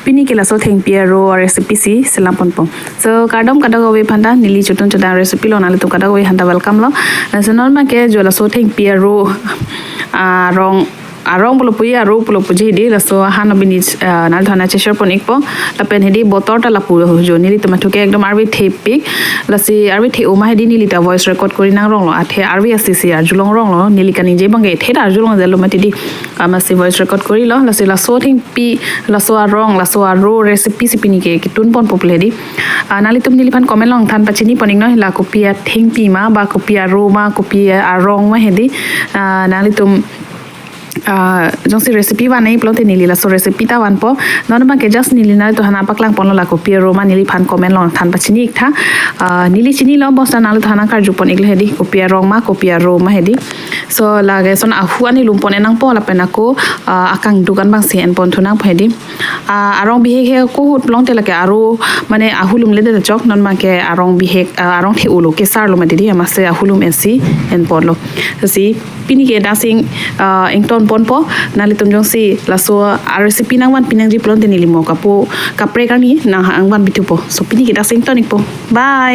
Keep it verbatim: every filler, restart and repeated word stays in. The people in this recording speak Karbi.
Pini ke laso thengpi aro recipe si selam ponpo. So kardom kadokave aphanta, neli chotun chodang recipe lo, nanglitum kadokave aphanta welcome lo. Laso non abang ke jo laso thengpi aro arong, arong pulo puji, aro pulo puji hedi, laso ahan abini, ah, nanglitum aphan cheshare pon ikpo. Lapen hedi botor ta lapu jo, nelitum athu ke ekdom arve thepik. Lasi arve the-o ma hedi neli ta voice record kori nangrong lo, athe arve asi si arjulong rong lo, neli kaningje abang ke the ta arjulong jalo mati di. Amatsi voice record kori lo, lasi laso thengpi, laso arong, laso aro recipe si pini ke ketun ponpo pu hedi. Ah, nanglitum neliphan comment along than pachini pon iknon, la kopi athengpi ma, ba kopi aro ma, kopi arong ma hedi. Ah, nanglitum, ah, jongsi recipe van nangji pulote neli laso recipe ta vanpo. Non abang ke just neli nanglitum aphan paklang ponlo, la kopi aro ma, neliphan comment along than pachini iktha. Ah, neli chinilo, bos ta nanglitum aphan karju pon iklo hedi, kopi arong ma, kopi aro ma hedi. So lake lason ahu ani lum pon-e nangpo lapen ako, ah, akangduk an abang si en pon thu nangpo hedi. Ah, arong bihek he ako ahut pulote lake aro, mane ahu lumle det chok, non abang ke arong bihek, ah, arong the-o lo, kesar lo mati di, amatsi ahu lum en si en ponlo. Si pini ke daksi, ah, ington ponpo, nanglitum jongsi laso a recipe nangvanpi nangji pulote neli mo kapo kaprek arni nang-, nangvanpi thupo. So pini ke daksi ington ikpo. Bye.